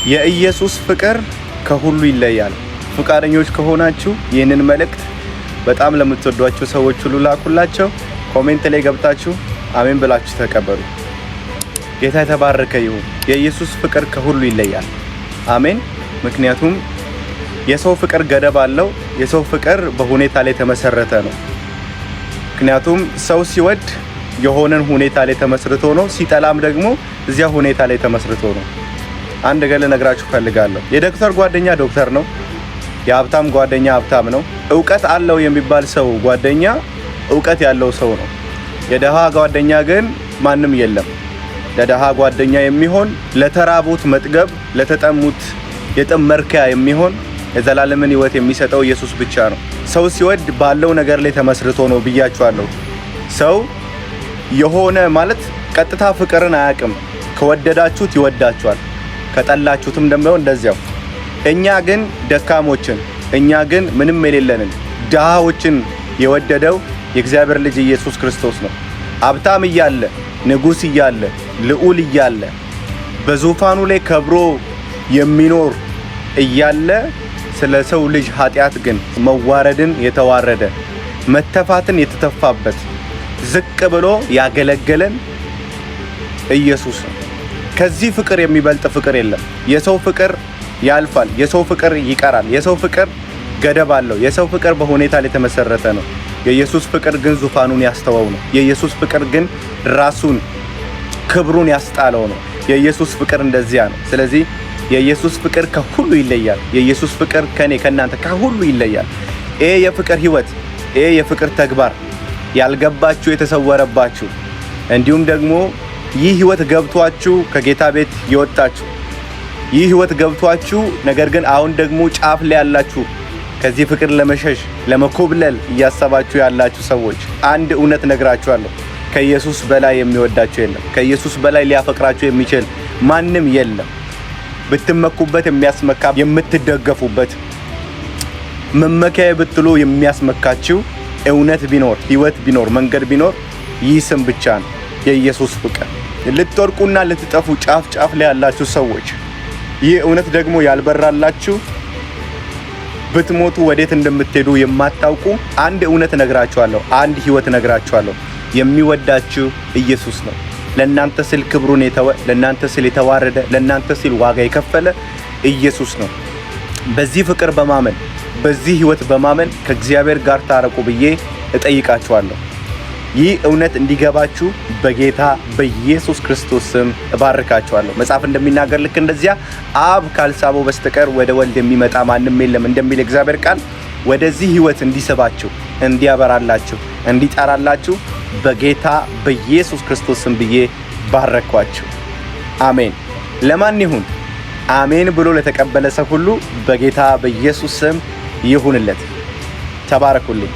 የኢየሱስ ፍቅር ከሁሉ ይለያል። ፈቃደኞች ከሆናችሁ ይህንን መልእክት በጣም ለምትወዷቸው ሰዎች ሁሉ ላኩላቸው። Comment ላይ ገብታችሁ አሜን ብላችሁ ተቀበሉ። ጌታ የተባረከ ይሁን። የኢየሱስ ፍቅር ከሁሉ ይለያል። አሜን። ምክንያቱም የሰው ፍቅር ገደብ አለው። የሰው ፍቅር በሁኔታ ላይ የተመሰረተ ነው። ምክንያቱም ሰው ሲወድ የሆነን ሁኔታ ላይ ተመስርቶ ነው፣ ሲጠላም ደግሞ እዚያ ሁኔታ ላይ ተመስርቶ ነው። አንድ ነገር ልነግራችሁ እፈልጋለሁ። የዶክተር ጓደኛ ዶክተር ነው። የሀብታም ጓደኛ ሀብታም ነው። እውቀት አለው የሚባል ሰው ጓደኛ እውቀት ያለው ሰው ነው። የደሃ ጓደኛ ግን ማንም የለም። ለደሃ ጓደኛ የሚሆን፣ ለተራቡት መጥገብ፣ ለተጠሙት የጥም መርኪያ የሚሆን፣ የዘላለምን ሕይወት የሚሰጠው ኢየሱስ ብቻ ነው። ሰው ሲወድ ባለው ነገር ላይ ተመስርቶ ነው ብያችኋለሁ። ሰው የሆነ ማለት ቀጥታ ፍቅርን አያውቅም። ከወደዳችሁት ይወዳችኋል፣ ከጠላችሁትም ደግሞ እንደዚያው። እኛ ግን ደካሞችን፣ እኛ ግን ምንም የሌለንን ድሃዎችን የወደደው የእግዚአብሔር ልጅ ኢየሱስ ክርስቶስ ነው። ሀብታም እያለ፣ ንጉሥ እያለ፣ ልዑል እያለ፣ በዙፋኑ ላይ ከብሮ የሚኖር እያለ ስለ ሰው ልጅ ኃጢአት ግን መዋረድን የተዋረደ፣ መተፋትን የተተፋበት፣ ዝቅ ብሎ ያገለገለን ኢየሱስ ነው። ከዚህ ፍቅር የሚበልጥ ፍቅር የለም። የሰው ፍቅር ያልፋል። የሰው ፍቅር ይቀራል። የሰው ፍቅር ገደብ አለው። የሰው ፍቅር በሁኔታ ላይ የተመሰረተ ነው። የኢየሱስ ፍቅር ግን ዙፋኑን ያስተወው ነው። የኢየሱስ ፍቅር ግን ራሱን ክብሩን ያስጣለው ነው። የኢየሱስ ፍቅር እንደዚያ ነው። ስለዚህ የኢየሱስ ፍቅር ከሁሉ ይለያል። የኢየሱስ ፍቅር ከኔ፣ ከእናንተ፣ ከሁሉ ይለያል። ይሄ የፍቅር ህይወት፣ ይሄ የፍቅር ተግባር ያልገባችሁ፣ የተሰወረባችሁ፣ እንዲሁም ደግሞ ይህ ህይወት ገብቷችሁ ከጌታ ቤት የወጣችሁ፣ ይህ ህይወት ገብቷችሁ ነገር ግን አሁን ደግሞ ጫፍ ላይ ያላችሁ፣ ከዚህ ፍቅር ለመሸሽ ለመኮብለል እያሰባችሁ ያላችሁ ሰዎች አንድ እውነት ነግራችኋለሁ። ከኢየሱስ በላይ የሚወዳችሁ የለም። ከኢየሱስ በላይ ሊያፈቅራችሁ የሚችል ማንም የለም። ብትመኩበት የሚያስመካ፣ የምትደገፉበት፣ መመኪያ ብትሉ የሚያስመካችሁ እውነት ቢኖር፣ ህይወት ቢኖር፣ መንገድ ቢኖር ይህ ስም ብቻ ነው፣ የኢየሱስ ፍቅር። ልትወድቁና ልትጠፉ ጫፍ ጫፍ ላይ ያላችሁ ሰዎች፣ ይህ እውነት ደግሞ ያልበራላችሁ፣ ብትሞቱ ወዴት እንደምትሄዱ የማታውቁ፣ አንድ እውነት እነግራችኋለሁ፣ አንድ ህይወት እነግራችኋለሁ። የሚወዳችሁ ኢየሱስ ነው። ለእናንተ ስል ክብሩን የተወ፣ ለእናንተ ስል የተዋረደ፣ ለእናንተ ሲል ዋጋ የከፈለ ኢየሱስ ነው። በዚህ ፍቅር በማመን፣ በዚህ ህይወት በማመን ከእግዚአብሔር ጋር ታረቁ ብዬ እጠይቃችኋለሁ። ይህ እውነት እንዲገባችሁ በጌታ በኢየሱስ ክርስቶስ ስም እባርካችኋለሁ። መጽሐፍ እንደሚናገር ልክ እንደዚያ አብ ካልሳበው በስተቀር ወደ ወልድ የሚመጣ ማንም የለም እንደሚል እግዚአብሔር ቃል፣ ወደዚህ ህይወት እንዲስባችሁ፣ እንዲያበራላችሁ፣ እንዲጠራላችሁ በጌታ በኢየሱስ ክርስቶስ ስም ብዬ ባረኳችሁ። አሜን። ለማን ይሁን? አሜን ብሎ ለተቀበለ ሰው ሁሉ በጌታ በኢየሱስ ስም ይሁንለት። ተባረኩልኝ።